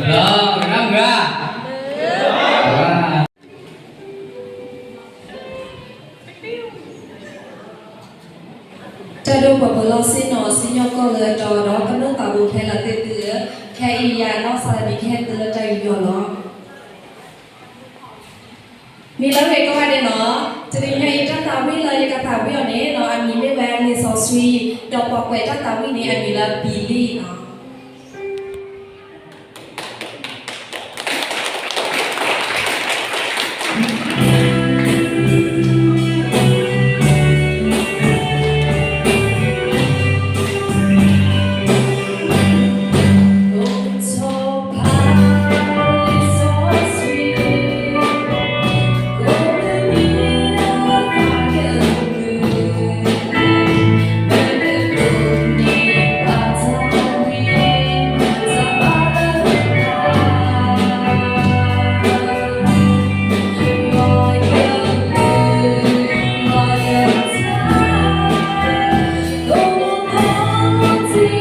လၢ ကနၣ်မုာ်ဧါ. တၢ်ဒိၣ်ပှၤပၢၤလီၢ်ဆ့ၣ်နီၤ စံၣ်ညီၣ်ကွီၢ်လၢအတီဒီး ကမျၢၢ်သးဘိခဲလၢာ်သ့ၣ်သုဧၢ, ခဲအံၤယၤနီၢ်စၤလနံၤကဟဲသုလၢတၢ်ယူးယီၣ်လီၤ. မ့ၢ်လၢဂ့ၤကိးဂၤဒဲးနီၤ, တနံၤညါအံၤတၢ်သးဝံၣ်လၢယကသးဝံၣ်အီၤန့ၣ်နီၤ အမံၤမ့ၢ်ဝဲလံာ်စီဆှံ, ဒီးပှၤကွဲးတၢ်သးဝံၣ်န့ၣ် အမံၤလၢဘံၤလံနီၤ. တၢ်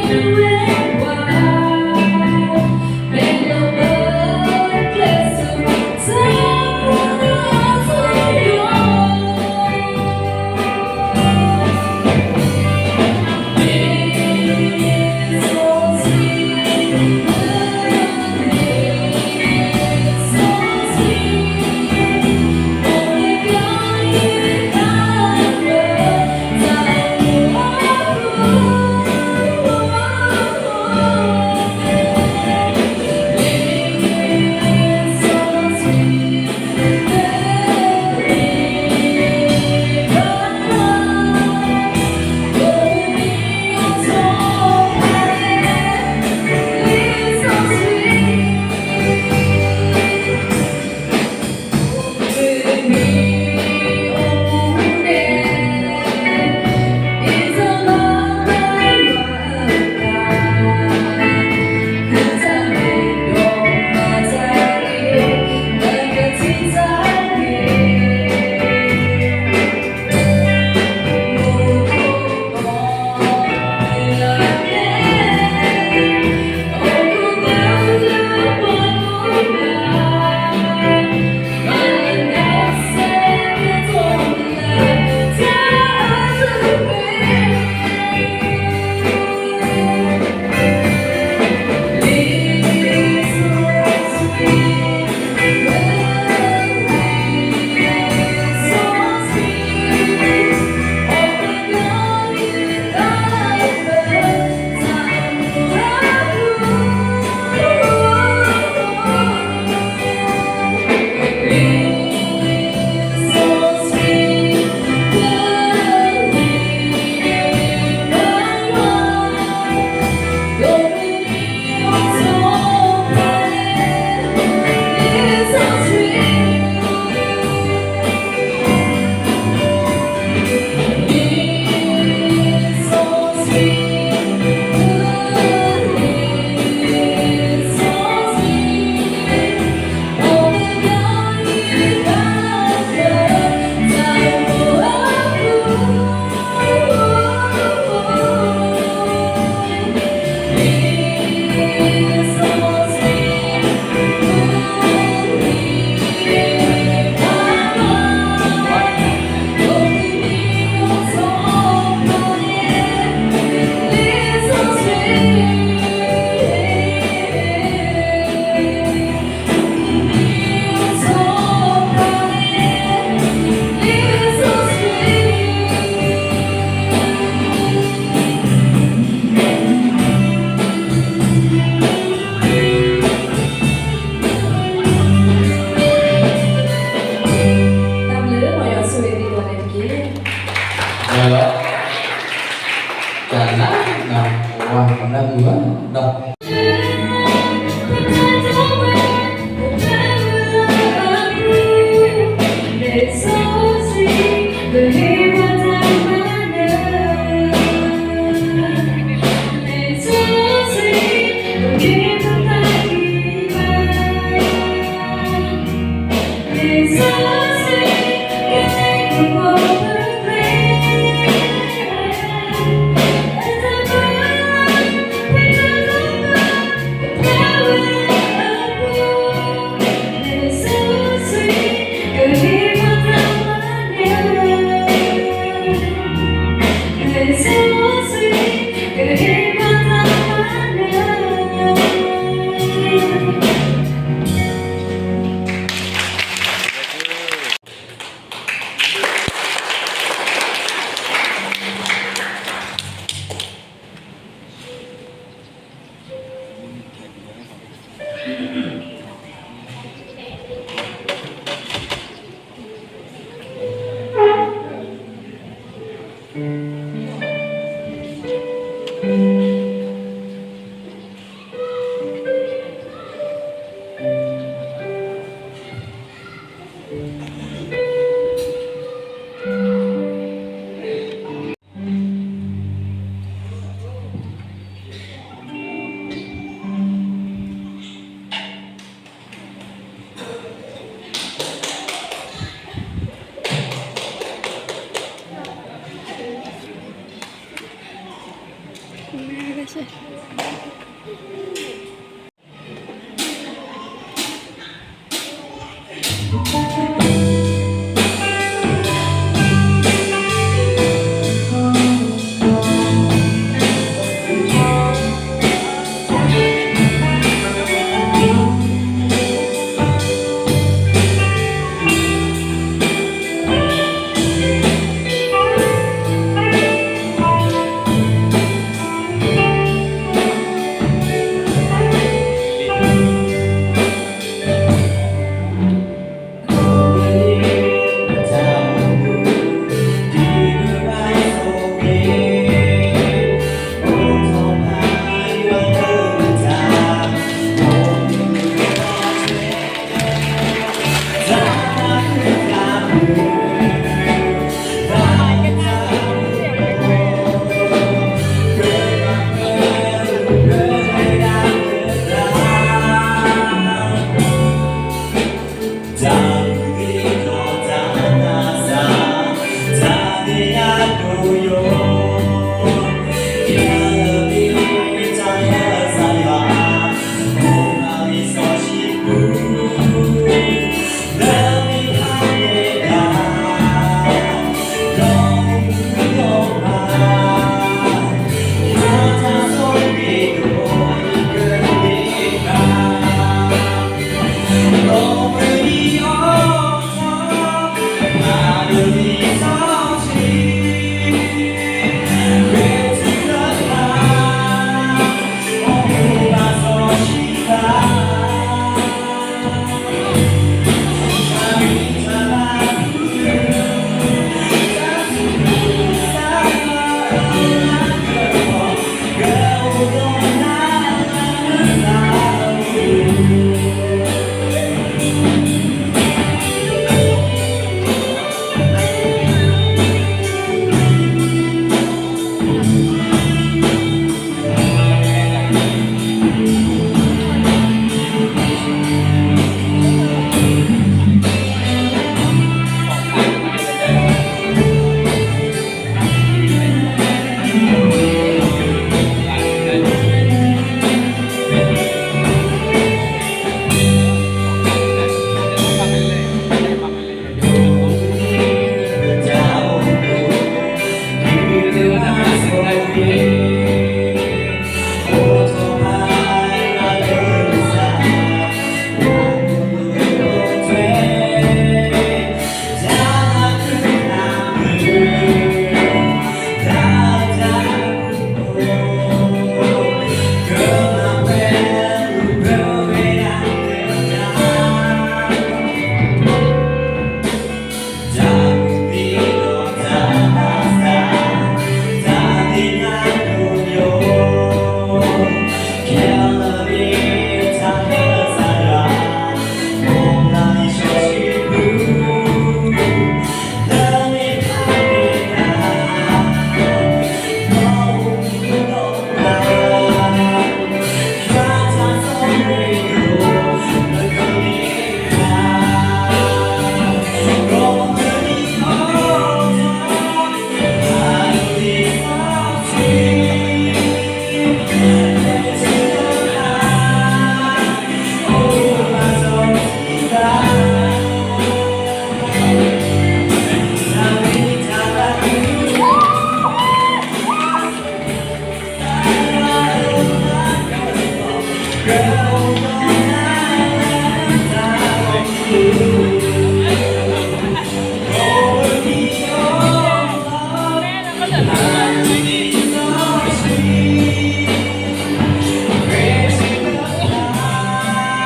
ဘျုး ပှၤယွၤဆိၣ်ဂ့ၤသုကိးဂၤဒဲးတက့ၢ်. တၢ်လၢ တၢ်လၢ ပဝဲ ကနၣ်မုာ်ဘၣ်ဒီး Power Grace in the light.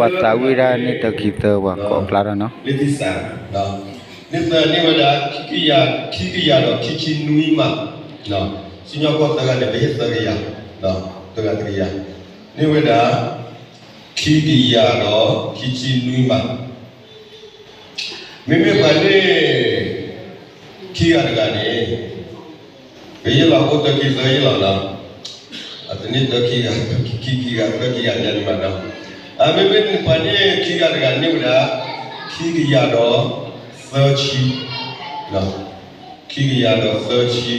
ပှၤသးဝံၣ်ဒၣ်န့ၣ်တၢ်ခံသၢပှၤကိးကျါဒီးနီၤ, လံာ်သၢန့ၢ်ဝဲဒၣ် ခံကယၤဒီးခံဆံနွံမး, စံၣ်ညီၣ်ကွီၢ်သၢဂၤန့ၣ် ပဟ့ၣ်သၢကယၤ, သၢဂၤတကယၤ, န့ၢ်ဝဲဒၣ် ခံကယၤဒီးခံဆံနွံမး. မ့မ့ၢ်ပှၤန့ၣ် ခံဂၤတဂၤန့ၣ် ပယဲၢ်လီၤအိၣ်တၢ်ခံသၢယဲၢ်လီၤနီၤ, အတန့ၢ်တၢ်ခံဂၤ ခံခံဂၤ သၢခံဂၤညါန့ၣ်မးနီၤ, အမ့မ့ၢ်ပှၤန့ၣ်ခံဂၤတဂၤန့ၢ်ဝဲဒၣ် ခံကယၤဒီးသၢဆံ, ခံကယၤဒီးသၢဆံ, ဒီး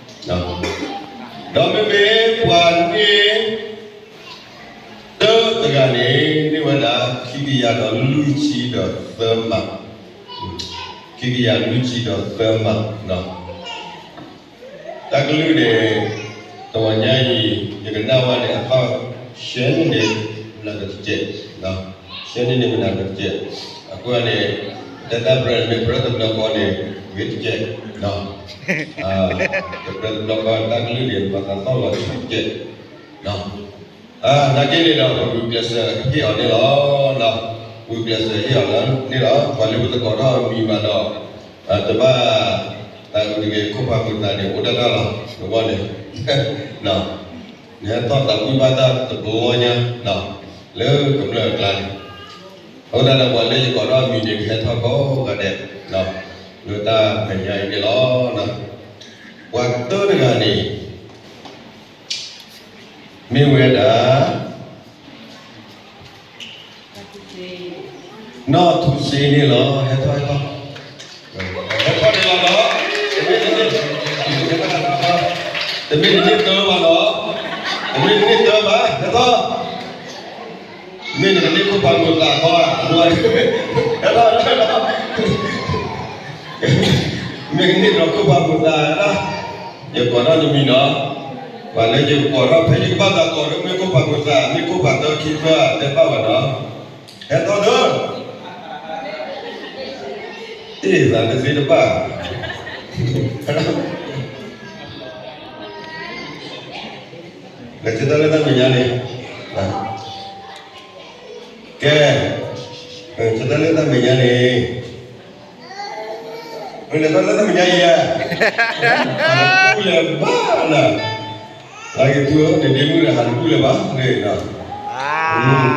မ့မ့ၢ်ပှၤန့ၣ် တၢတဂၤန့ၣ် န့ၢ်ဝဲဒၣ် ခံကယၤဒီးလွံၢ်ဆံဒီးသၢမး, ခံကယၤလွံၢ်ဆံဒီးသၢမး, တၢ်ကလုၢ်န့ၣ် တဝီညါအံၤ ယကနၣ်ဝဲန့ၣ် အသီၣ် ရှဲန့ၣ်န့ၣ် မနၤကတကဲး, ရှဲန့ၣ်န့ၣ်မနၤကတကဲး, အဃိန့ၣ် တဲတၢ်ပြၢန့ၣ် မ့ၢ်ပြၢတဘျီဃီန့ၣ် ဂ့ၤတကဲး, တပြၢတဘျီဃီ တၢ်ကလုၢ်န့ၣ် ပှၤသးသီၣ်လီၤဆံးတကဲး နာ်က့န့ၣ်ဒီး ပဂုာ်ကျဲးစၢးဟ့ၣ်အီၤန့ၣ်လီၤ. ပဂုာ်ကျဲးစၢးဟ့ၣ်အီၤလၢန့ၣ်လီၤ. ပှၤလၢပတကိးထီၣ်အမံၤဘၣ်ဒီး တဘၣ်သးအုးတဂ့ၤ ခိၣ်ဖးမုာ်သးန့ၣ် အိၣ်ဒၣ်တၢ်လီၤ. တဘျီန့ၣ် နဟဲထီၣ်သးဝံၣ်ဘၣ်တၢ်တဘျီညါ လၢကမျၢၢ်အကျါန့ၣ်, အဃိသတးဒီး ပှၤလၢယကိးထီၣ်အမံၤန့ၣ် ကဟဲထီၣ်ကိးဂၤဒဲး လၢတၢ်မဲာ်ညါအံၤန့ၣ်လီၤ. ပှၤတၢတဂၤန့ၣ် မ့ၢ်ဝဲဒၣ် နီၢ်ထူစ့န့ၣ်လီၤ. ဟဲထီၣ် ဟဲထီၣ်, ဟဲထီၣ်န့ၣ်လီၤနီၤ. တမ့ၢ်တန့ၢ်သၢဘၣ်နီၤ, တမ့ၢ်တန့ၢ်သၢဘၣ်, ဟဲထီၣ်, မ့ၢ်နကန့ၢ်ခိၣ်ဖးမုာ်သးခီဧါ, ဟဲထီၣ်, မ့ၢ်ကန့ၢ်ဒီးခိၣ်ဖးမုာ်သးဧါ, ယကိးထီၣ်နမံၤနီၤ, ပှၤလၢယကိးထီၣ်ဖဲယကဘၣ်သးကိးဒီး မ့ၢ်ခိၣ်ဖးမုာ်သး မ့ၢ်ခိၣ်ဖးသၢခံသၢ တဲဘၣ်ဝဲနီၤ, ဟဲထီၣ်ဒီး တ့ၢ်သးတသ့တဘၣ်, လဲၤဆၢထၢၣ်လၢတၢ်မဲာ်ညါန့ၣ်, ကဲ, ဆၢထၢၣ်လၢတၢ်မဲာ်ညါန့ၣ်, လဲၤထီၣ်လၢတၢ်မဲာ်ညါအံၤဧါ, ဟးတပူၤလၢၤဘၣ်နၤ, လၢက့ၤထူန့ၣ် ဒ့မုၣ်ဒီးဟးတပူၤလၢၤဘၣ်,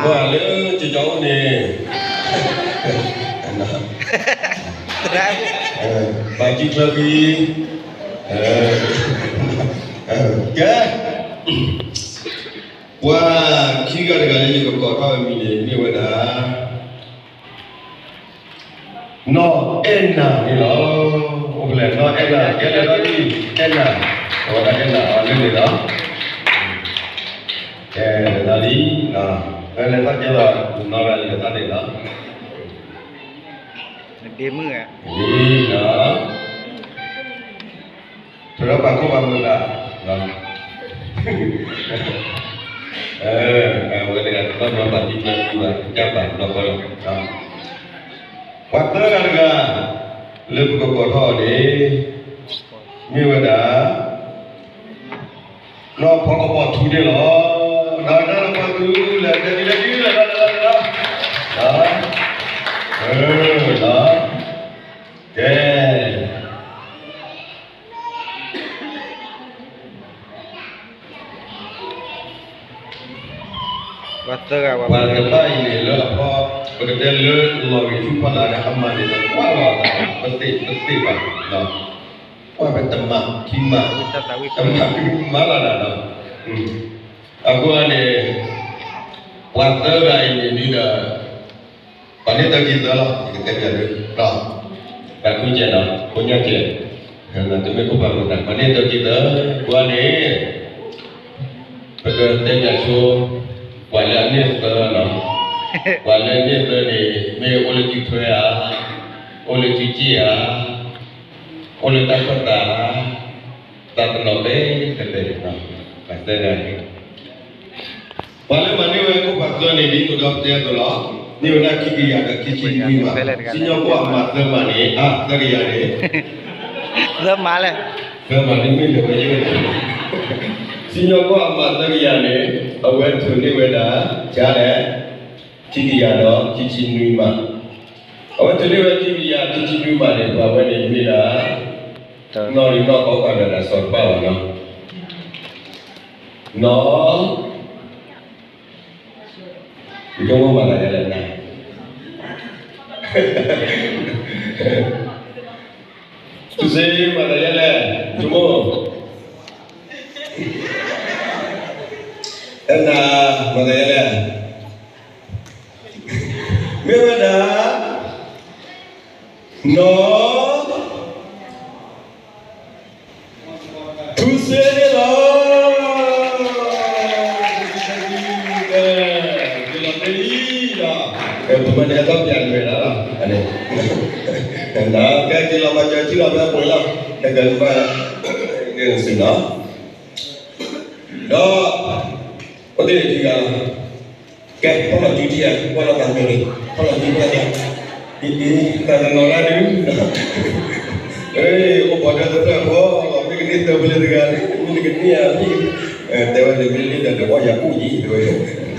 ကွၢ်လၢကၠီကၠီအိၣ်န့ၣ် ဘၣ်ကံၣ်ချၢခံ, ကဲ, ပှၤခံဂၤတဂၤလၢယကကိးထီၣ်အမံၤန့ၣ် မ့ၢ်ဝဲဒၣ် နီၢ်အဲၣ်နၤန့ၣ်လီၤ. အိၣ်ဖဲလဲၣ် နီၢ်အဲၣ်နၤ, ကဲလဲၤထီၣ်ဒ် အဲၣ်နၤ, အဝဲဒၣ်အဲၣ်နၤအီၤလၢန့ၣ်လီၤ. ကဲလဲၤထီၣ်ဒ်, ဖဲလဲၤထီၣ်ကဲလီၤ နီၢ်ဝဲလဲၤထီၣ်န့ၣ်လီၤ. ဒ့မုၣ်ဧါ, ဒ်လီၤ. တရၢပာ်ခိၣ်ပာ်မုာ်သး, အဝဲတဂၤတဘၣ်မၤဘၣ်ဒ်ကျဲး ဒ်ဘၣ်ကဘၣ်ဘျီဘျီလီၤ. ပှၤသၢဂၤတဂၤ လၢပကကိးထီၣ်အီၤန့ၣ် မ့ၢ်ဝဲဒၣ် နီၢ်ဖီကပီၤထူန့ၣ်လီၤ. နီၢ်ဖီကပီၤထူ လဲၤတဲဒ်လဲၣ်ဒ်လဲၣ်လီၤ, ကဲ ပှၤသၢဂၤ ပှၤတဘၣ်အံၤန့ၣ်လၢအဖီ, ပကတဲလၢလီၤဂ့ၤဆူဖီလာ်ဒီး အမၤန့ၣ်တကွၢ်လီၤအသး ပသ့ၣ်ပသ့ၣ်ဘၣ်, ကွၢ်ဖဲတမၤခံမၤ, တမၤမၤလီၤနၤဒီး, အဃိန့ၣ် ပှၤသၢဂၤအံၤန့ၣ်ဒ်ဒီး ပှၤန့ၢ်တၢ်ခံသၢလီၤ, ယကတဲပျးဒ်, တၢ်ထူကဲးနီၤ ဖိညၣ်ကဲး, တမ့ၢ်ခိၣ်ဖးမုာ်သး ပှၤန့ၢ်တၢ်ခံသၢ, ကွၢ်န့ၣ် ပကတဲပျးဆိ ပှၤလၢအန့ၢ်သၢနီၤ, ပှၤလၢအန့ၢ်သၢန့ၣ် မ့ၢ်အိၣ်လၢစုထွဲဧါ, အိၣ်လၢစုစ့ၣ်ဧါ, အိၣ်လၢတၢ်ခၢၣ်သးဧါ, တၢ်တနီၤပဲတပဲနီၤ, ပှၤသၢဂၤန့ၣ် ပှၤလၢမၤန့ၢ်ဝဲခိၣ်ဖးသၢန့ၣ် ဒ်သိးဒီးတဲအသိးလီၤ, န့ၢ်ဝဲဒၣ်ခံကယၤဒီးခံဆံနွံမး, စံၣ်ညီၣ်ကွီၢ်အမၤသၢမးန့ၣ် အါ သၢကယၤန့ၣ်, သၢမးလဲၣ်, သၢမးန့ၣ်မ့ၢ်လဲၤဝဲယဲၢ်, စံၣ်ညီၣ်ကွီၢ်အမၤသၢကယၤန့ၣ် အဝဲထုးန့ၢ်ဝဲဒၣ် ကလဲၣ် ခံကယၤဒီးခံဆံနွံမး, အဝဲတုၤလၢဝဲခံကယၤခံဆံနွံမးန့ၣ် ပှၤဝဲန့ၣ်မ့ၢ်ဒၣ် နီၢ်ရံၣ်နီၢ်ကီၢ်ပှၤဒီးတၢ်စီၤတပၢ်ဘၣ်နီၤ, နီၢ် ယကမ့ၢ်မၤသးဒ်လဲၣ်နၤ, သုစ့မၤသးဒ်လဲၣ်, ယကမ့ၢ် အဲၣ်နၤ မၤသးဒ်လဲၣ်, မ့ၢ်ဝဲဒၣ် နီၢ် ထူစ့န့ၣ်လီၤ. က့ၤလီၤတ့ၢ်လံလီၤ, ပမ့ၢ်န့ၣ်ဟဲထီၣ်ပၠးနွဲၣ်ဒၣ်လီၤ, ကဲက့ၤလီၤမၤစၢၤထံလီၤဖဲပှဲၤလီၤ, ဟဲကဲဘၣ် န့ၣ်စ့ၢ်နီၤ, ဒီး အိၣ်တ့ၢ်န့ၣ်ထံဂၤလီၤ. ကဲ ဖီၣ်လီၤစုထံဧါ, ကွၢ်လီၤသးမ့ၢ်န့ၣ်, ဖီၣ်လီၤစုဖီၣ်လီၤ, အံၤ တၢ်တနီၤလၢဒုး, အိၣ်ပှၤဒီသဒၢဖီ, မ့ၢ်ကန့ၢ်သၢဖဲလဲၣ်တဂၤန့ၣ်, မ့ၢ်နကန့ၢ်ဧါ, တဲဝဲန့ၣ်မ့ၢ်လံဒီး ဒီးအီၣ်ယၤကူၣ်ယံၤ တဲဝဲ, တၢ်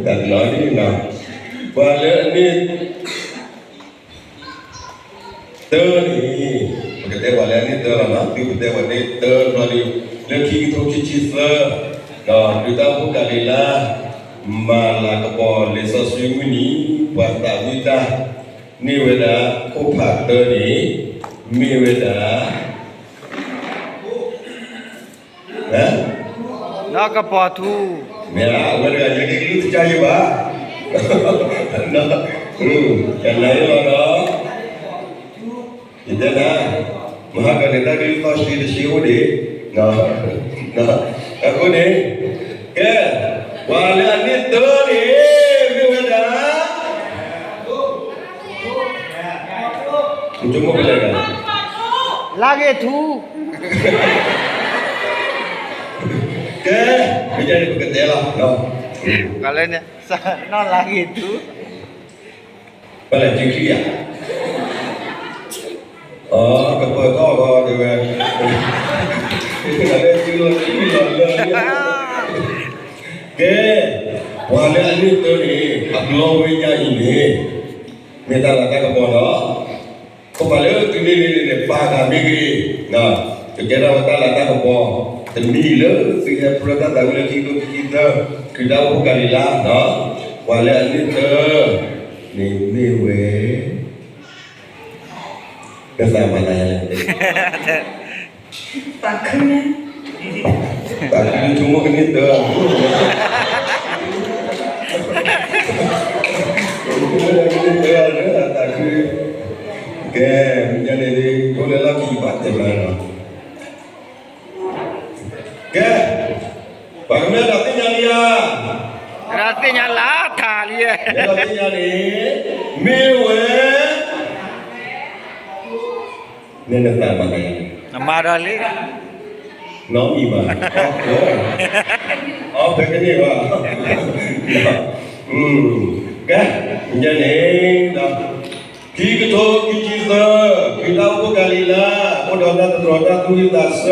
တနီၤဒ်န့ၣ်, ပှၤလၢအန့ၢ် တၢန့ၣ်, ပကတဲပှၤလၢအန့ၢ်တၢလီၤနီၤ, သုပတဲပှၤန့ၢ်တၢဘျီဒီး, လၢခံကထိခံဆံသၢ, ဒီးဒုးတၢ်အိၣ်ဖှိၣ်ကၤလံၤလါ, မၤလၤကပီၤလံာ်စီဆှံမုၢ်နံၤ, ပှၤသးဝံၣ်တၢ်, န့ၢ်ဝဲဒၣ်, ခိၣ်ဖးတၢန့ၣ်, မ့ၢ်ဝဲဒၣ် နီၢ်ကပီၤထူ, မ့ၢ်အဝဲတဂၤ ယကလုၢ်တကါယဘၣ်, ကနၤယလီၤဒီး, ယတဲနၤ, မဟါကန့ၣ် တၢ်ကလုၢ်သီၣ်ဆှံတဆှံအိၣ်ဒံး, အဃိန့ၣ်, ကဲ, ပှၤလၢအန့ၢ်တၢန့ၣ်, မ့ၢ်ဝဲဒၣ် နဆိကမိၣ်ဖဲလဲၣ်, လါဂ့ၢ်ထူ, ကဲ, မ့ၢ်ဒ်န့ၣ်ပကတဲလီၤ, ကလၢန့ၣ်, နီၢ်လါဂ့ၢ်ထူ, ပလဲၤစုချံဧါ, အကပၢၤထီၣ်ဂီၤတဲဝဲ, လၢစုလီၤစုလီၤလၢ, ကဲ, ပှၤလၢအန့ၢ်တၢန့ၣ် အဘျီဝဲညါအံၤန့ၣ်, မ့ၢ်တၢ်လၤတၢ်ကပီၤဒီး, ပပာ်လၢသုန့ၣ်န့ၣ်န့ၣ် ပာ်ဃာ်မ့ၢ်ဂ့ၤ, ကကဲထီၣ်ဝဲတၢ်လၤတၢ်ကပီၤ, တမံၤလၢသုဟဲပြၢတၢ်သးဝံၣ်လၢခံကထိခံဆံသၢ, ခရံာ်တၢ်အိၣ်ဖှိၣ်ကၤလံၤလါ, ပှၤလၢအန့ၢ်တၢ, န့ၣ်မ့ၢ်ဝဲ ကသးမၤသးယၤလဲၣ်, သးခု, သးခုဆိကမိၣ်ကန့ၢ်တၢ, သးခု, ကဲ, မ့ၢ်န့ၣ်ဒ် အိၣ်လၢလီၢ်ခံဘၣ်တဲဘၣ်လီၤ, ကဲ, ပှၤကမ့ၢ်တၢ်သ့ၣ်ညါလံဧါ, တၢ်သ့ၣ်ညါလၢထးလံ, တၢ်သ့ၣ်ညါန့ၣ်, မ့ၢ်ဝဲ နဲနသးမၤသးယၤ, နမၤဒီးလံ, နီၢ်မံၤမး, အီၣ်ဖဲကန့ၢ်ဘၣ်, ကဲ, မ့ၢ်န့ၣ်, ခံကထိခံဆံသၢ, ခရံာ်တၢ်အိၣ်ဖှိၣ်ကၤလံၤလါ, အိၣ်ဒီးတၢ်တတြီတၢ်သူၣ်ဝံၣ်သးဆၢ,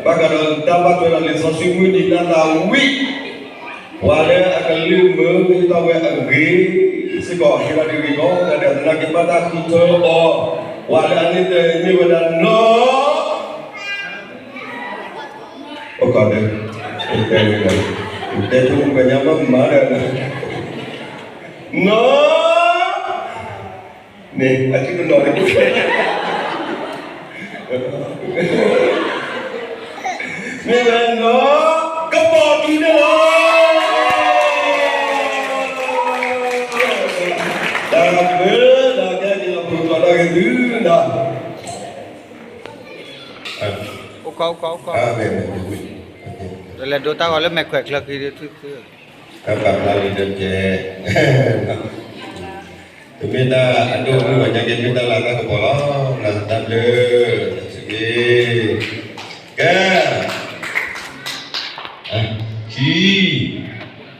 ဘၣ်ဃးဒီးတၢ်ဘၣ်ထွဲဒီးလံာ်စီဆှံမုၢ်နံၤလၢသးဝံၣ် ပှၤလၢအကလုၢ်မုာ်ဟ့ၣ်ထီၣ်ဝဲအဂ့ၤစ့ၢ်ကီး ဟ့ၣ်ထီၣ်တဂ့ၤကီး ဒီးသနာ်က့ဘၣ်တၢ်ဃုထၢအီၤ, ပှၤလၢအန့ၢ်တၢ်မ့ၢ်ဝဲဒၣ်နီၢ်, အိၣ်ခိး, တဲ, တဲဆိကမိၣ်ကညါမးမးဒီး, နီၢ် န့ၣ် အစုတနီၤန့ၣ် မ့ၢ်ဝဲနီၢ်ကပီၤထူန့ၣ်လီၤ. တၢ်ဘျုး ဒီးကဲက့ၤလီၤပူၤကီးဒီးက့ၤသုနီၤ. အိၣ်ခိး အိၣ်ခိး အိၣ်ခိး, တလဲၤဒိတၢ်ဂီၤလၢမဲာ်ခွဲးချၢဃံဒုးသုသု, တၢ်ပာ်ဖျါလံတကဲ တမ့ၢ်တၢ်အဒိၣ်အမုၢ်ဘၣ် ညါက့ၤမ့ၢ်တၢ်လၤတၢ်ကပီၤလီၤ. တၢ်ဘျုး, ကဲ, ခံ,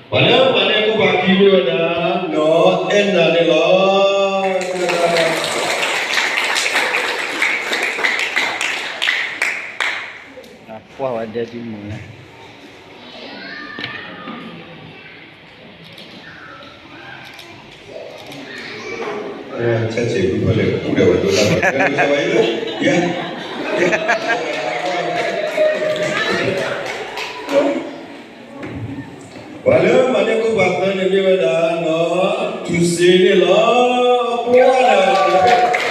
ပှၤလၢပှၤလၢကိၣ်ပၤခံမ့ၢ်ဝဲဒၣ် နီၢ်အဲၣ်နၤန့ၣ်လီၤ. ကွၢ်ဝဲဒဲဒ်မုၢ်လဲၣ်. ဆဲးဆဲးဖုဖဲလဲၣ် ကူၣ်ဒီးဝဲဒိတၢ်ဘၣ် ယဲ ပှၤလၢမၤန့ၢ်ကူၣ်ပာ်သၢန့ၣ်မ့ၢ်ဝဲဒၣ်နီၤ ထူစ့န့ၣ်လီၤ. ပှၤလၢ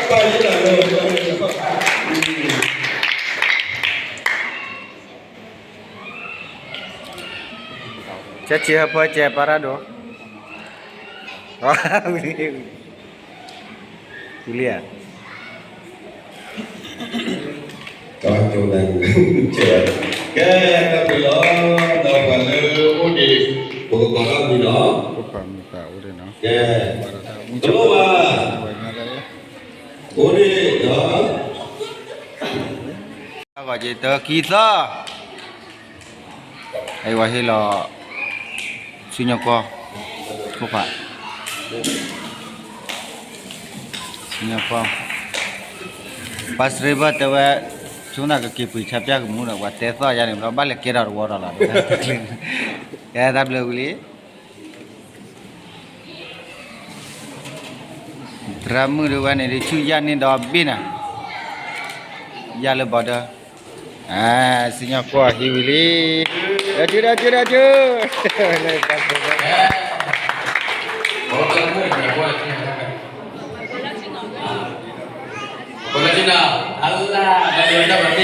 ပၢ်ယဲဒၣ်လၢ ကဲက့ၤဟဲဖၢကဲပာ်တၢ်ဒိၣ်, ဝံၤလံဧါ, ကဲ တၢ်ဘျုးလီၤ, ဒီးပှၤလၢအိၣ်ဒံး ပကကိးထီၣ်မံၤလီၤ, ကဲ တလိၣ်ဘၣ်, အိၣ်ဒံးဒီး အဂီၢ်က့ၤတၢခံသၢ, အဝဲဟ့ၣ်လီၤ စံၣ်ညီၣ်ကွီၢ်, ခိၣ်ဖး, စံၣ်ညီၣ်ကွီၢ်, ပှၤစရ့ဘၢၣ်တဲဝဲ, ဆိနၢ်ကက့ၤပှ့ၤဆါပျၢ်ကမူဒီး ပှၤတဲသီၣ်ယါန့ၣ် ဘၣ်လဲၤကဲထီၣ်တဝီဒီးလီၤ, ကဲတၢ်ဘျုးဝံၤလံ. သရၣ်မုၣ်ဒ်ဝဲန့ၣ် ဒ်ဆူယၢ်န့ၣ်ဒီးဘ့ၣ်နၤ, ယၢ်လၢ border, စံၣ်ညီၣ်ကွီၢ်ဟံးဝံၤလံ, ဒီးကၠူဒီးကၠူဒီးကၠူ,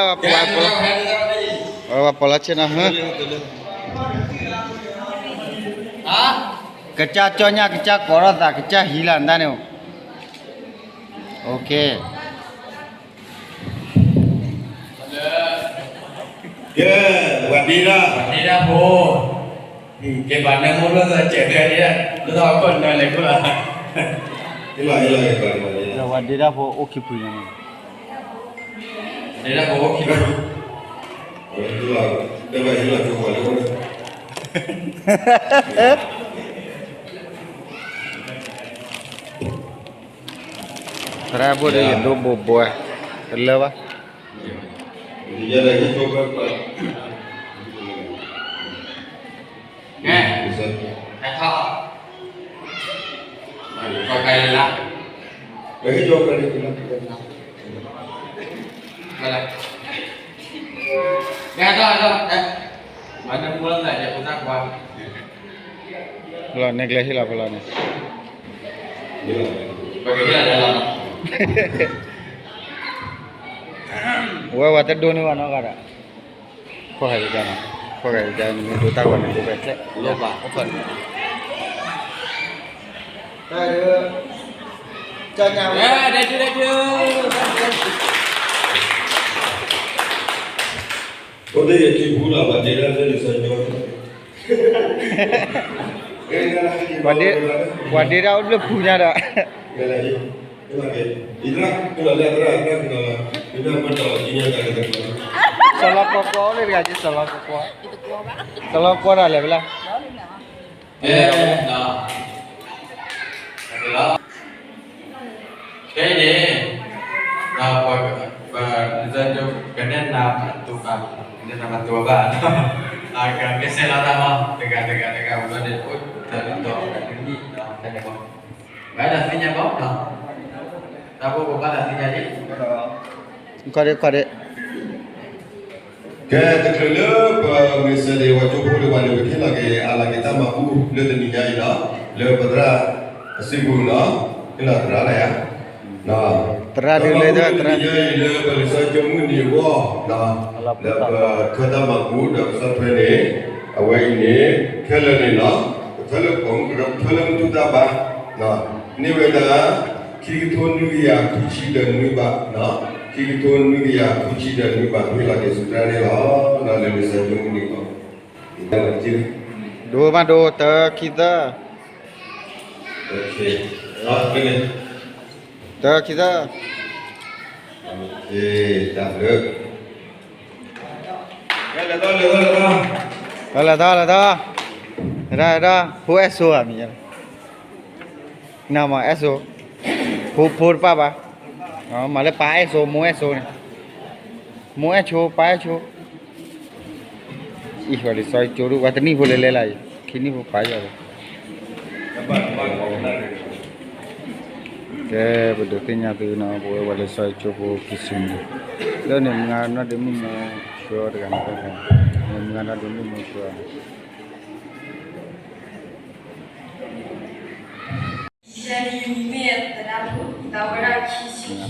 ပှၤပိာ်လီၤဆ့ၣ်နီၤ, ကစၢ်ကၠီညၣ် ကစၢ်ကိးထီၣ်သး ကစၢ်ဟံးလၢနတၢ်န့ၣ်, ကဲ ပှၤဒ့ဒၣ်, ပှၤဒ့ဒၣ်ဖိ, ကဲပှၤနၢမူလၢသးစဲးဖဲဒ့ဒၣ်, လၢသးအီၣ်ကီၢ်နၢလဲၤခိၣ်လီၤ, ပှၤဒ့ဒၣ်ဖိအိၣ်ခံဖုန့ၣ်, ဒ့ဒၣ်ဖိအိၣ်ခံဖု, တဲဘၣ်ဟ့ၣ်လီၤကၠိပှၤလၢအိၣ်လၢ သရၣ်ဖိဒ်ယဒိဘိဘိ, တလၢဘၣ်, လီၤန့ၣ်ကျဲဟ့ၣ်လီၤဖဲလီၤန့ၣ်, ဝဲဝဲတဒိန့ၢ်ဘၣ်နီတဂၤဒီး, ခိၣ်ဂၤယကါနီၤ, ခိၣ်ဂၤယကါန့ၣ် မ့ၢ်ဒိတၢ်ဂီၤန့ၣ် ဒိဖဲကျဲ, တၢ်ဒုး, တၢ်ညါဝဲ, အိၣ်ဒ်ယထံပူၤလီၤ ပှၤဒ့ဒၣ်လၢလံာ်စီဆှံကၠိ, ပှၤဒ့ဒၣ်အိၣ်ဘျၢၣ်ဖူညါဒီး စီၤလီၤကီကီန့ၣ်တဂၤက့ၤ စီၤလီၤကီကီ, စီၤလီၤကီတၢ်လဲၤဖဲလဲၣ်, ဖဲန့ၣ်, ပှၤကနဲၣ်နၤမၤတူၢ်ဘၣ်, ကနဲၣ်နၤမၤတူၢ်ဘၣ်, ကမ့ၢ်စဲးလီၤတၢ်မီၤ တဂၤတဂၤတဂၤ အိၣ်ဒီးတၢ်လၢတီၤတနံၣ်, ဖဲန့ၣ်မီၤ, ဘၣ်သးသ့ၣ်ညါဘၣ်, တၢ်ဖိကဘၣ်သးသ့ၣ်ညါလံ, ခီဒ့ခီဒ့ ကဲ တချုးလၢပမ့ၢ်စၢၤဒံးပှၤကၠိဖိဒံးဘၣ်န့ၣ် ပကဟ့ၣ်လီၤက့ၤအလၤက့ၤတၢ်မၤဘူၣ်လၢတနံၤညါအံၤလီၤ. လၢပသရၣ်အစုပူၤနီၤ, ဟ့ၣ်လီၤသရၣ်လၢယၤ, သရၣ်ဒုးလၢသရၣ် တနံၤညါအံၤလၢပလံာ်စီဆှံကၠိမုၢ်နံၤအဂီၢ်, လၢပထၢတၢ်မၤဘူၣ်ဒီးပဆီၣ်ထွဲန့ၣ်, အဝဲအံၤန့ၣ် ခဲလၢာ်န့ၣ်လီၤ. ပထၢလၢပှၤမုၢ်ကရၢ ပထၢလၢမုၢ်တူၢ်သးဘါ, န့ၢ်ဝဲဒၣ် ခံကထိနွံကယၤခွံဆံဒီးနွံဘး, ခံကထိနွံကယၤခွံဆံဒီးနွံဘး ဟ့ၣ်လီၤက့ၤဆူသရၣ်န့ၣ်လီၤ. လၢလံာ်စီဆှံကၠိမုၢ်နံၤအဂီၢ်, ဒိမးဒိ တၢခံသၢ, တၢခံသၢ, တၢ်ဘျုး, လဲၤထီၣ်လဲၤထီၣ်, လဲၤထီၣ်လဲၤထီၣ်, ဖိအဲၣ်စိဧါ မံၤ နမ့ၢ်အဲၣ်စိ, ဖိ ဖိတပၣ်ဘၣ်, မ့ၢ်လၢပၢ်အဲၣ်စိ မိၢ်အဲၣ်စိန့ၣ်, မိၢ်အဲၣ်ဆိ ပၢ်အဲၣ်ဆိ, အံၤ ပှၤလံာ်စီဆှံကၠိဒုး ပှၤတနံၣ်ဖိလဲၤလဲၤလၢ်အံၤ ခံနံၣ်ဖိပာ်ယီၤလီၤ. ကဲ ပဒုးသ့ၣ်ညါသုနီၤ ပဝဲပှၤလၢစီၤကၠိဖိခံဆံန့ၣ် လၢန့ၣ်မုၢ်ဂၤနီၢ်ဒ့မုၣ်မူဆှၢတဂၤန့ၣ် မုၢ်ဂၤနီၢ်ဒ့မုၣ်မူဆှၢ ယကဲဝဲဒၣ်ပှၤတနံၣ်ဖိ, ဟါလၢဂ့ၤ ယၤဒီးပှၤဟဲရ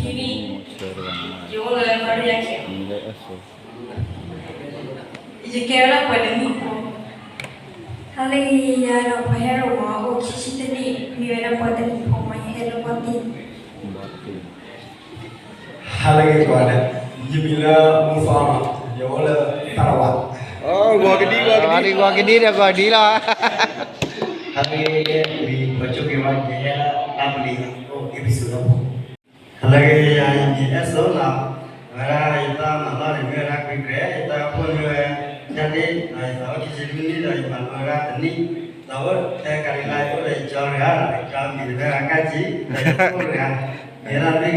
ိၣ်မး အိၣ်ခံဆံတနံၣ်, မ့ၢ်ဝဲဒၣ်ပှၤတနံၣ်ဖိမး ယဟဲလၢပှၤတနံၣ်. ဟါလၢဂ့ၤကိးဂၤဒဲး, ယမံၤလၢမူသီမး, ယအိၣ်လၢသရၣ်ဝး, ဂီၤကဒံ ဂီၤကဒံ ဂီၤကဒံဒီးဂီၤကဒံလီၤ. ဟါလၢဂ့ၤ ယမံၤပှၤကၠိက့ၤဝဲ ယဟဲလၢလါပူၤလံၤ, အိၣ် episode လၢပူၤ. ဟါလၢဂ့ၤ ယၤ ယမံၤအဲၣ်စိလီၤ, အဝဲဒၣ်ယတၢ်မၤလီၢ်န့ၣ် မ့ၢ်ဝဲဒၣ်ကွံကြဲး, ယတၢ်အိၣ်ဖှိၣ်မ့ၢ်ဝဲ ယၢ်ဒ့ၣ်, ဒီးယသးအိၣ်ခံဆံလွံၢ်နံၣ် ဒီးယမၤလိဝဲဒၣ်တနံၣ်, သးအိၣ်ထဲကၤလံၤလါ ယအိၣ်ဒီးယကၠီတဂၤ, ဒီးယကၠီမံၤန့ၣ်မ့ၢ်ဝဲဒၣ်ကၣ်ကံ, ဒီးယဖိမုၣ်တဂၤ, မ့ၢ်ဝဲဒၣ်လွံၢ်ဂ့ၤန့ၣ်လီၤ.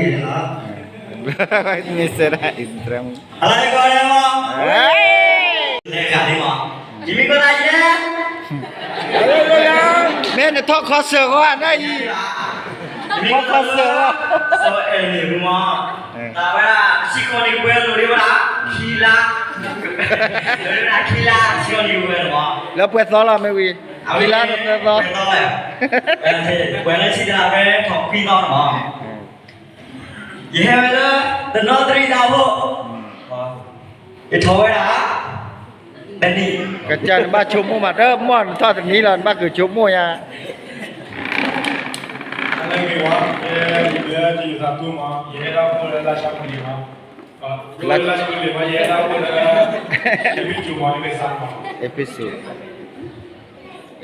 မ့ၢ်စဲဒၣ် Instagram ဟါလၢဂ့ၤကိးဂၤဒဲးမး, လဲၤဂၤဒ်မး, ယမံၤကိးဂၤဒဲး, မ့ၢ်နထီၣ်ခီစၢၢ်ဂီၢ်နၤအံၤ, ထီၣ်ခီစၢၢ်ဂီၢ်, စီၤအဲၣ်န့ၣ်မး, တၢ်ဝဲဒၣ် စံးကီးန့ၣ် ပှဲၤလိာ်ဒံးဝဲဒၣ် ခံလါ, ဝဲဒၣ်ခံလါ စံးကီးန့ၣ် ပှဲၤလိာ်မး, လၢပှဲၤသီလီၤ မ့ၢ်ဝံၤ, ခံလါတသၢသီ, ပှဲၤလၢဆံတလါ ဖဲထီၣ်ခွံသီန့ၣ်မး. ယဟဲဝဲလၢ တနီသရံၣ်တၢ်အိၣ်ဖှိၣ်, ယထီၣ်ဝဲဒၣ် တနံၣ်, ကစၢ်နဘၣ်ဆိကမိၣ်မး တမီၢ်နထီၣ်တနံၣ်လီၤ နဘၣ်က့ၤဆိကမိၣ်ယၤ, လၢဂ့ၤဝဲ, ယမံၤလၢ ယသးသူမး, ယဟဲတၢ်အိၣ်ဖှိၣ်လၢလါၡပူၤလံၤမး, လၢလါၡပူၤလံၤမး ယဟဲတၢ်အိၣ်ဖှိၣ်လၢ ယမံၤကၠိမး မ့ၢ်စးမး, episode,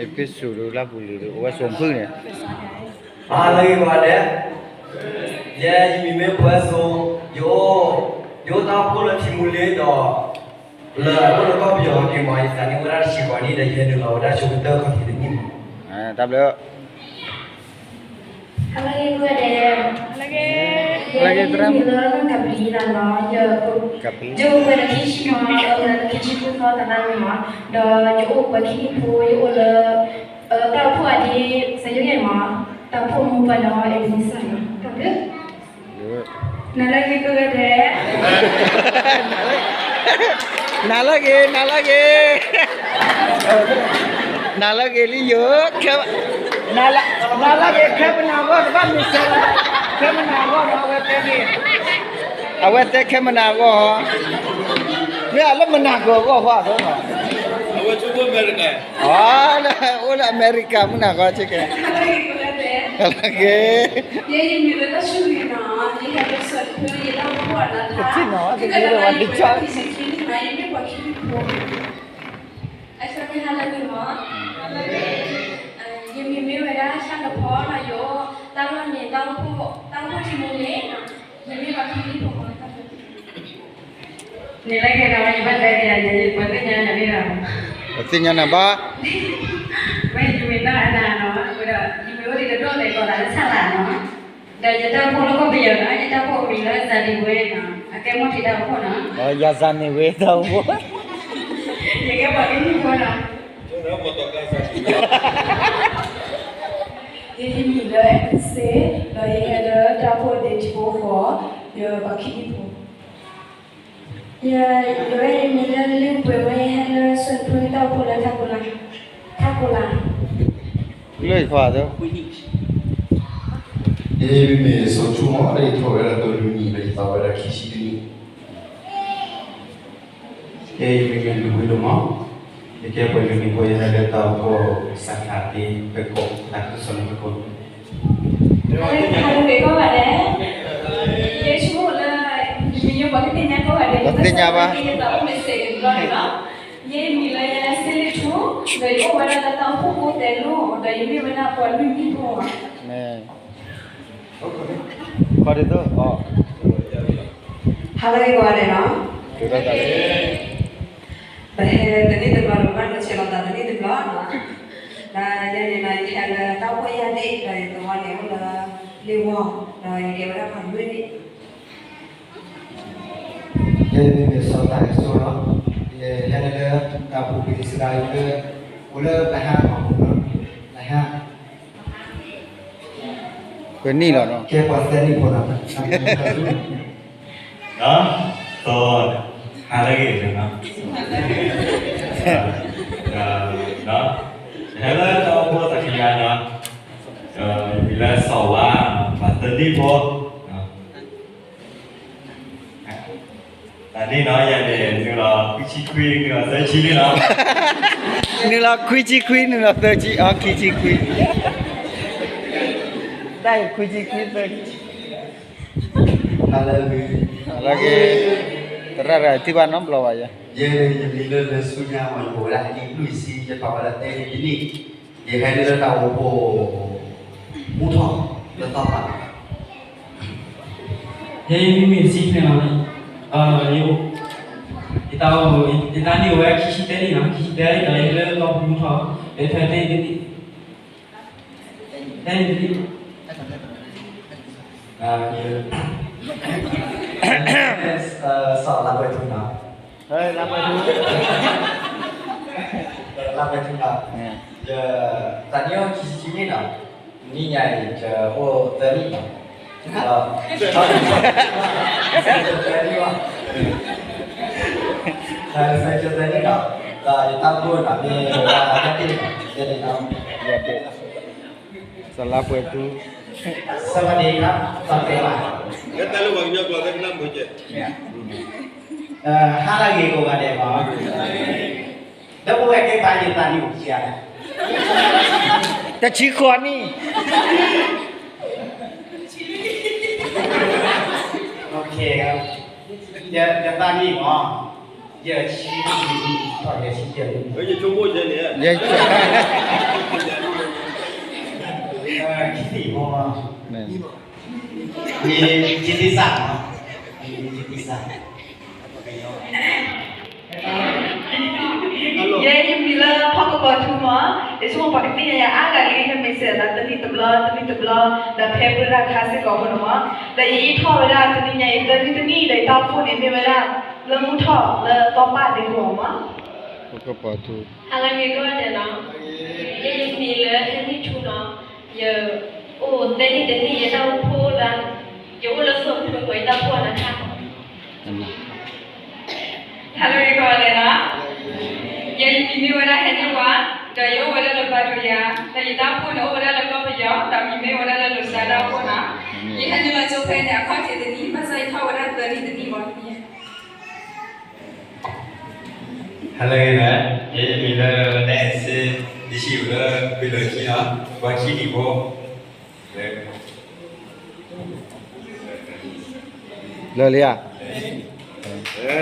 episode လါပူၤလံၤ အဝဲစိာ်ဖုၣ်န့ၣ် ဟါလၢဂ့ၤကိးဂၤဒဲး, ယဲ ယမံၤမ့ၢ်ပှဲၤစိ, ယအိၣ်, ယအိၣ်တၢ်အိၣ်ဖှိၣ်လၢထံမူလ့ဒီး လၢအအိၣ်လၢကီၢ်ပယီၤက့ၤမး ယသးန့ၢ်ဝဲဒၣ်တဆံဃိးနံၣ်ဒီး ယဟဲနုာ်လီၤဝဲဒၣ်ဆိကတၢၢ်ခီၣ်ထံးတနံၣ်မး, တၢ်ဘျုး ဟါလၢဂ့ၤကိးဂၤဒဲး, ယမံၤလၢကပလံၤလီၤနီၤ, ယအိၣ်ပှဲၤဒီးခံဆံမး, ယအိၣ်ပှဲၤဒီးခံဆံဃုသီတနံၣ်မး, ဒီးယအိၣ်ပှဲၤခံနံၣ်ဖိ, ယအိၣ်လၢ တၢ်အိၣ်ဖှိၣ်အဒ့ စယိယဲၢ်မး, တၢ်အိၣ်ဖှိၣ်မူပှဲၤဒီး အ့ၣ်မံစၢ်နီၤ, တၢ်ဘျုး နၤလၢဂ့ၤကိးဂၤဒဲး, နၤလၢဂ့ၤ နၤလၢဂ့ၤ, နၤလၢဂ့ၤလံယိာ်, နၤလၢဂ့ၤ ခဲမနၤဂီၢ် တဘၣ်မ့ၢ်စဲး, ခဲမနၤဂီၢ်ဒီး အဝဲတဲန့ၣ်, အဝဲတဲခဲမနၤဂီၢ်, မ့ၢ်အလၢမနၤဂီၢ်ဂီၢ်ဃီအသိးနီၤ, အဝဲဆိကမိၣ်အမဲရကၤ, အိၣ်လၢအမဲရကၤ မနၤဂီၢ်ဆ့ကဲ, နၤလၢဂ့ၤ ယဲယမံၤလၢတၢ်ဆူၣ်ဂ့ၤနီၤ, ယဟဲလၢစီၤတဖု ယတၢ်အိၣ်ဖှိၣ်အလါထါ, ယကနၣ်ယပှၤခံဆံခံနံၣ်မး, ယမ့ၢ်ပှၤခံနံၣ်ဖိ, အဆၢမ့ၢ်ဟါလၢဂ့ၤမး, ယမံၤမ့ၢ်ဝဲဒၣ်ဆၣ်ကဖီနီၤ, ယအိၣ်တၢ်လီၢ်န့ၣ် တၢ်အိၣ်ဖှိၣ် တၢ်အိၣ်ဖှိၣ်ထံမူန့ၣ်, ယမ့ၢ်ပှၤခံနံၣ်ဖိမး, န့ၣ်လၢကဲဒီး ယဘၣ်တဲဒ်ယၤန့ၣ် ပှၤသ့ၣ်ညါနၤန့ၣ်လီၤ, ပှၤသ့ၣ်ညါနၤဘၣ်, ဝဲယမ့ၢ်တၢ်အနၤနီၤ, ဝဲဒီး ယမ့ၢ်အိၣ်ဒံးတဒိၣ်လဲၣ်ကီးလၢဆၣ်လၢ်နီၤ, ဒီးယတၢ်အိၣ်ဖှိၣ်လၢကီၢ်ပယီၤနီၤ, ယတၢ်အိၣ်ဖှိၣ်မံၤလၢ ဇာတ်ဝင် နီၤ, အကဲမီၢ်ထံးတၢ်အိၣ်ဖှိၣ်နီၤ, ယၤဇာတ်ဝင် တၢ်အိၣ်ဖှိၣ်, ယကဲပှၤကညီဖိနီၤ, ယမံၤလၢ အဲၣ်စ့, ဒီးယဟဲလၢတၢ်အိၣ်ဖှိၣ်ဒ့ထံဖိဃီ, ယပှၤခံနံၣ်ဖိ ယ, ယဝဲယမံၤလၢလ့ပှဲၤဝဲ ယဟဲလၢစီၤတဖုတၢ်အိၣ်ဖှိၣ်လၢထးခိၣ်လါ, ထးခိၣ်လါ, လၢယခွါသၢ, ယမံၤမ့ၢ်စီၤဆူမး ဒီးယထီၣ်ဝဲဒၣ်တၢ်လွံၢ်နံၣ် ဒီးယသးဝဲဒၣ်ခံဆံတနံၣ်, ယမံၤမ့ၢ်လူၤဝံလိာ်မး, ယကဲပှၤလွံၢ်နံၣ်ဖိ ယဟဲလၢတၢ်အိၣ်ဖှိၣ်စးခးသ့ ဖဲကီၢ် တၢ်ကစီၣ်န့ၣ်ဖဲကီၢ် ဟါလၢဂ့ၤကိးဂၤဒဲး, ယဆိကမိၣ်လၢ ယမံၤယိၤပှၤကသ့ၣ်ညါကိးဂၤဒဲး, ပှၤသ့ၣ်ညါဘၣ်, ယသးအိၣ်မ့ၢ်စဲးတဘျီန့ၣ်လီၤ, ယမံၤလၢယဲစ့လ့ထူ, ဒီးယအိၣ်ဝဲဒၣ်လၢတၢ်အိၣ်ဖှိၣ်ကိးတဲလိၤ, ဒီးယမ့ၢ်ဝဲဒၣ်ပှၤလွံၢ်နံၣ်ဖိမး, မ့ၢ် ခီဒ်သိး ဟါလၢဂ့ၤကိးဂၤဒဲးနီၤ, ပဟဲတနံၣ်တဘျီဒီး ဘၣ်နီၢ်ဆဲးလီၤသးတနံၣ်တဘျီနီၤ, ဒီးယဲန့ၣ်နီၤ ယဟဲလၢတၢ်အိၣ်ဖှိၣ်ယၢ်ဒ့ၣ် ဒီးယသဝီန့ၣ်အိၣ်လၢလ့ဝီၢ်, ဒီးယကဲဝဲဒၣ်ပှၤလွံၢ်နံၣ်, ယဲမံၤမ့ၢ်စီၤတၢ်ကစီလီၤ, ယဟဲလၢတၢ်အိၣ်ဖှိၣ်ပလံၤစဒါလၢ အိၣ်လၢတဟါမး, တဟါ ကနံၣ်လီၤနီၤ, ကဲပှၤသၢနံၣ်ဖိနီၤ, ဒီး ဟါလၢအဂ့ၤနီၤ, ဒီး ဟဲလၢတၢ်အိၣ်ဖှိၣ်သးခံဂၤနီၤ, ဒီးယမံၤလၢစီၤဝါ, ပှၤသၢနံၣ်ဖိ တၢ်န့ၣ်နီၤ ယၤန့ၣ် နုာ်လီၤခွံဆံခွံ နုာ်လီၤသၢဆံန့ၣ်နီၤ, နုာ်လီၤခွံဆံခွံ နုာ်လီၤသၢဆံ အခံဆံခွံ, တၢ်အံၤခွံဆံခွံ သၢဆံ, ဟါလၢအဂ့ၤ, ဟါလၢအဂ့ၤ, သရၣ်တဂၤထံၣ်ဘၣ်နီတဘျီဘၣ်ယဲ, ယဲ ယမံၤလၢလၢဆူညါမး ယအိၣ်ဝဲဒၣ်အနံၣ်လွံၢ်ဆံ ယထီၣ်ဝဲဒၣ်သၢနံၣ်တနံၣ်, ယဟဲဒၣ်လၢတၢ်အိၣ်ဖှိၣ် မူထီၣ် လၢသီပၤ ယဲယမံၤမ့ၢ်စံဖျဲလီၤ, ယအိၣ်, ယတၢ်အိၣ်, ယတၢ်န့ၢ်အိၣ်ဝဲခံဆံသၢနံၣ်နီၤ, ခံဆံသၢနံၣ်ဒီးယဟဲလၢလီၢ်မူထီၣ်, ယဖဲသၢနံၣ်တနံၣ်, သၢနံၣ်တနံၣ်, စီၤလါပှဲၤထူနီၤ, လါပှဲၤထူ, လါပှဲၤထူနီၤ, ယတၢ်န့ၢ်အိၣ်ခံဆံခံနံၣ်နီၤ, နံၣ်ညါအံၤ ယအိၣ်သၢနံၣ်နီၤ, ဒီး သၢနံၣ်ဘၣ်, သၢနံၣ်နီၤ, ဒီးယတၢ်အိၣ်ဖှိၣ်နီၤ မ့ၢ်ဝဲဒၣ် ယဲဒၣ် စီၤလါပှဲၤထူ, สวัสดีครับ သးပှဲၤဘၣ်, ဟါလၢအဂ့ၤကိးဂၤဒဲးဘၣ်, ဒီပုၢ်ဝဲၢ်သ့ၣ်တဖၣ် ယသးနံၣ်အိၣ်ဆံးလဲၣ်, တဆံဃိးနံၣ်, ယသးနံၣ်မး ယဆံ, ယဆံယဲၢ်နံၣ်, ယ ခံနံၣ်ဖိမး, ယသ့စၢ်မး, ယသ့စၢ် ယဲယမံၤလၢဖီကပီၤထူမး, ယဆိကမိၣ်ပှၤကသ့ၣ်ညါယၤအါဂၤလံ ယမ့ၢ်စံးသး တနံၣ်တဘျီ တနံၣ်တဘျီ ဒီးဖဲပရၢခါစ့ၢ်ကီးဖိန့ၣ်မး, ဒီးယအံးထီၣ်ဝဲဒၣ်တနံၣ်ညါအံၤ သၢနံၣ်တနံၣ် ဒီးယတၢ်အိၣ်ဖှိၣ်န့ၣ်မ့ၢ်ဝဲဒၣ် လၢမူထီၣ်လၢသီပၤဒ့ဖိမး, ဖီကပီၤထူ, ဟါလၢအဂ့ၤကိးဂၤဒဲးနီၤ, ယဲယမံၤလၢဟဲနံၣ်ထူနီၤ, ယအိၣ်သၢနံၣ်တနံၣ် ယတၢ်အိၣ်ဖှိၣ်လၢ ယအိၣ်လၢစိၣ်ထူအဃိ ယတၢ်အိၣ်ဖှိၣ်အနၢ်ထၢ် ဟါလၢအဂ့ၤကိးဂၤဒဲးနီၤ, ယဲယမံၤမ့ၢ်ဝဲဒၣ်ဟဲနံၣ်ဝါ, ဒီးယအိၣ်ဝဲဒၣ်လၢဘၣ်ဒိယၤ, ဒီးယတၢ်အိၣ်ဖှိၣ်န့ၣ်အိၣ်ဝဲဒၣ်လၢကီၢ်ပယီၤ, ဒီးမံၤမ့ၢ်ဝဲဒၣ်လၢလိၤစါတၢ်အိၣ်ဖှိၣ်နီၤ, ယဟဲနုာ်လီၤကၠိဖဲန့ၣ် အခီၣ်ထံးတနံၣ် ဘၣ်ဆၣ်ယထီၣ်ဝဲဒၣ်သၢနံၣ်တနံၣ်မး, ဟါလၢအဂ့ၤနီၤ, ယဲယမံၤလၢ နဲစ့, ယဟံၣ်လၢ ပလီၢ်ခံနီၤ, ပှၤခံနံၣ်ဖိ လၢလံဧါ, ဟဲ